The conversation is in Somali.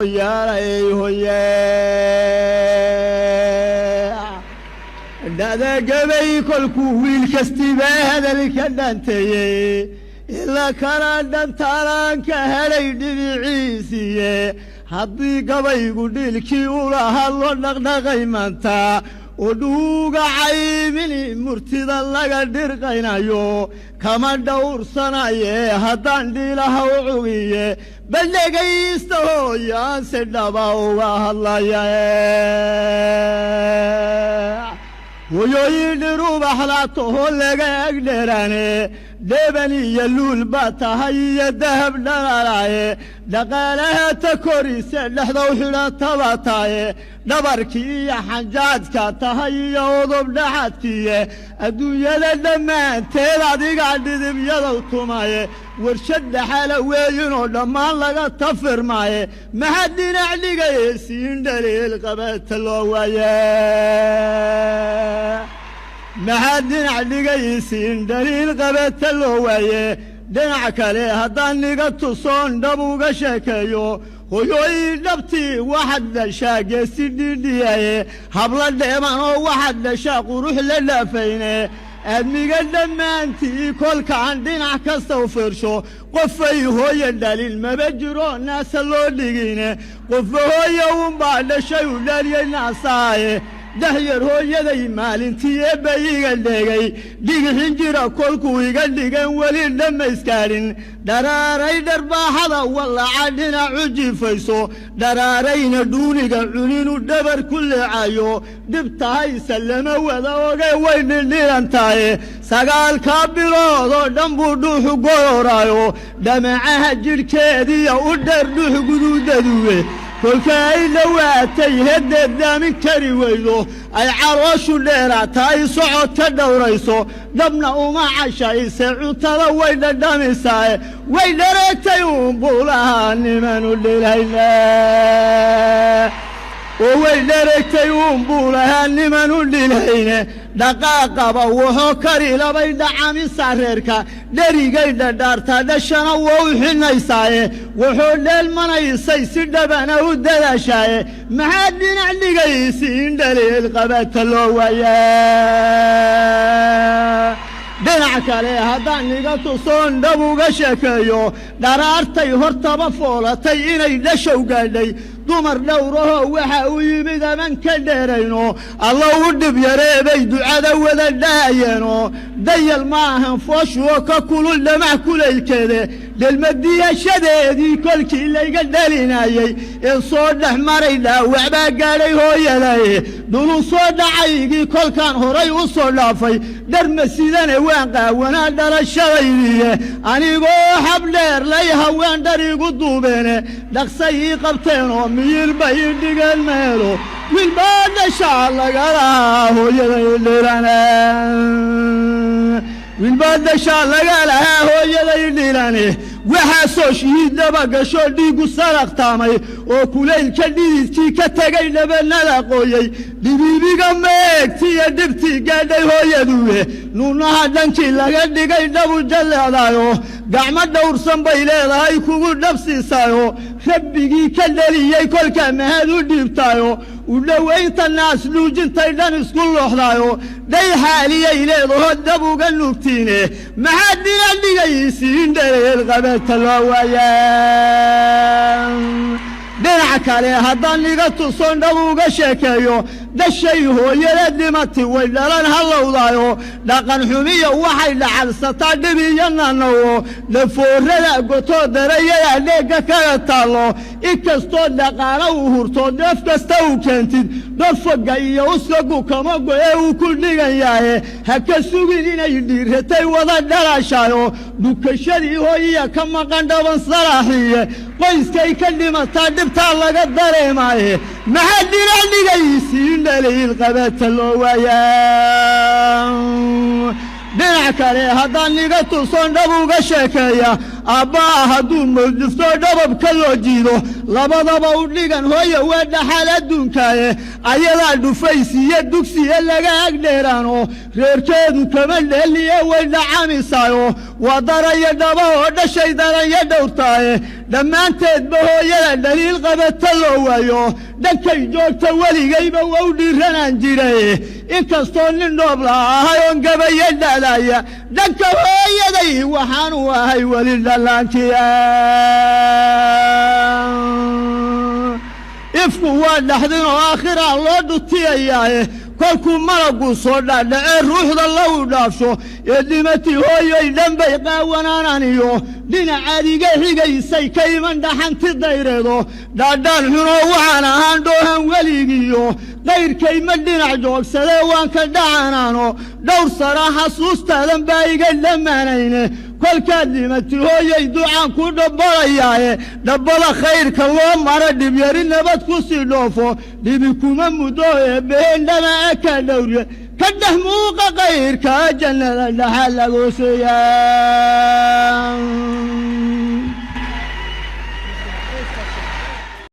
Yaalay hoye, dhadagabay kolkuu wiil kastiba hadalka dhanteeyey, ila kala dhantaalaan ka helay dhibiciisiiye. Haddii gabaygu dhiilkii ula hadlo dhaqdhaqay maanta oo dhuuga caymini murtida laga dhirqaynayo kama dhowrsanaye, haddaan dhiilaha u cugiye bal dhegaysta hooyaan si dhaba uga hadlaya. Hoyooyin dhirubaxda toho laga agdheeraane, dheeban iyo luul baa tahay iyo dahab dhalaalaaye, dhaqaalaha ta korise dhexdow xidhataba taye, dhabarkii iyo xanjaadka tahay iyo udub dhaxadkiiye, adduunyada dhammaanteed adiga dhidibyadow tumaye, warshad dhaxala weeyinoo dhammaan laga tafirmaaye. Maxaad dhinac dhigaysiin dhaliil qabata loo waaye? Maxaad dhinac dhigaysiin dhaliil qabata loo waaye? Dhinac kale haddaan niga tusoon dhab uga sheekeeyo, hoyooyin dhabtii waxaad dhashaa geesi dhidhiyaye, habla dheeman oo waxaad dhashaa qurux la dhaafayne. Aadmiga dhammaantii kolkaan dhinac kasta u fiirsho, qofay hooye dhalin maba jiro naasa loo dhigine. Qofba hooye unbaa dhashay u dhaliyey naasaaye. Dhex yar hooyaday maalintii eebba iga dhegay, dhigixin jira kolkuu iga dhigan weli dhammayskaadhin. Dharaaray dharbaaxada wallaca dhinacu jiifayso, dharaarayna dhuuniga cuninu dhabar ku leecayo. Dhibtahayse lama wada oge, way dhildhilan tahay. 9-kaa bilood oo dhan buu dhuuxu gororaayo, dhamacaha jidhkeediya u dheer dhuux guduudaduwe. Kolka ay dhowaatay heddeed daamin kari weydo, ay calooshu dheeraata, ay socod ka dhowrayso, dhabna uma cashayse, cuntada way dhadhamisaaye, way dhareegtay uun buulaha nimanu dhilayna oo way dhareegtay uun buulahaa nimanu dhilayne. Dhaqaaqaba wuxuu kari labay dhacamisa reerka, dherigay dhadhaartaa, dhashana waa u xinaysaaye, wuxuu dheelmanaysay si dhabana u dadaashaaye. Maxaad dhinac dhigaysiin dhaliil qabata loo waaya? Dhinac kale haddaan iga tusoon dhab uga sheekeeyo, dharaartay hortaba foolatay inay dhashow gaadhay, dumar dhowrahoo waxa u yimid aman ka dheerayno, alla u dhib yareebay ducada wada dhahayeeno. Dayal ma ahan fooshuoo ka kulul dhamac kulaylkeede. Dhelmadiyashadeedii kolkii layga dhalinayey ee soo dhex maray, dhaawac baa gaadhay hooyaday. Dhulu soo dhacaygii kolkaan horay u soo dhaafay, dharma sidane waan qaawanaa dhalashadaydiiye. Anigoo xabdheer lay haween dhar igu duubeene, dhaqsay ii qabteenoo miyir bay ii dhigeen meelo. Wiilbaa dhashaa laga lahaa hooyaday dhilane, wiilbaa dhashaa laga lahaa hooyaday dhilane. Waxaasoo shihiiddaba gashoo dhiiggu saraqtaamay oo kulaylka dhididkii ka tegay dhabanada qooyey, dhibiibiga meegtiiyo dhibtii gaadhay hooyaduwe, nuunaha dhankii laga dhigay dhabu jalleedaayo, gacmo dhowrsan bay leedahay kugu dhabsiisaayo, rabbigii ka dhaliyey kolkaa mahad u dhiibtaayo, u dhowaynta naas nuujintay dhan isku looxdaayo, dhay xaaliyay leedaho dhab uga nuugtiine. Maxaad dhinac dhigaysiin dhaleel qabata loo waaya? Dhinac kale haddaan iga tuson dhab uga sheekeeyo, dhashay hooyada dhimati way dhalan hallowdaayo, dhaqan xumiya waxay dhacalsataa dhib iyo nanawo, dhafoorada gotoo darayada dheegga kaga taallo. Inkastoo dhaqaalo uu hurto, dheef kasta uu keentid, dhofoga iyo uskagu kama go'e uu ku dhigan yahe. Ha ka sugin inay dhiiratay wada dhalashayo, dhukashadii hooyiya ka maqan dhaban salaaxiye, qoyskay ka dhimataa dhibtaa laga dareemaaye. Maxaad dhinac dhigaysiin dhaliil qabata loo waayaa? Dhinac kale haddaan iga tuson dhab uga sheekeeya, Aabba'a hadduu mawdufto dhababka loo jiido, labadaba u dhigan hooya waa dhaxal adduunkaaye. Ayadaa dhufaysiiyo dugsiya laga agdheeraano, reerkeedu kama dheeliye way dhacamisaayo. Waa darayo dhaba oo dhashay daranya dhowrtaaye. Dhammaanteedba hooyada dhaliil qabata loo waayo, dhankay joogta weligayba waa u dhiiranaan jiray. Inkastoo nin dhoobla ahay oon gabayo dhalaaya, dhanka hooyaday waxaanu ahay weli dhallaankiya. Ifku waa dhaxdin oo aakhiraa loo dhutiyayaaye. Kolkuu malaggu soo dhaadhacee ruuxda lagu dhaafsho ee dhimatii hooyoy, dhanbay qaawanaanaan iyo dhinacaad iga xigaysay ka iman dhaxanti dayreedo. Dhaadhaan xunoo waxaan ahaan dhoohan weligiiyo qayrkay ma dhinac joogsadee, waan ka dhacanaano. Dhowr sana xasuustaadan baa iga dhammaanayne. Kolkaad dhimati hooyay, ducaan ku dhabbalayaaye. Dhabbada khayrka loo maro dhibyari nabad ku sii dhoofo, dhibi kuma muddo eebbeheen dhama ka dhowrye. Ka dhex muuqa kayrka jannada dhaxa lagu siiyaa.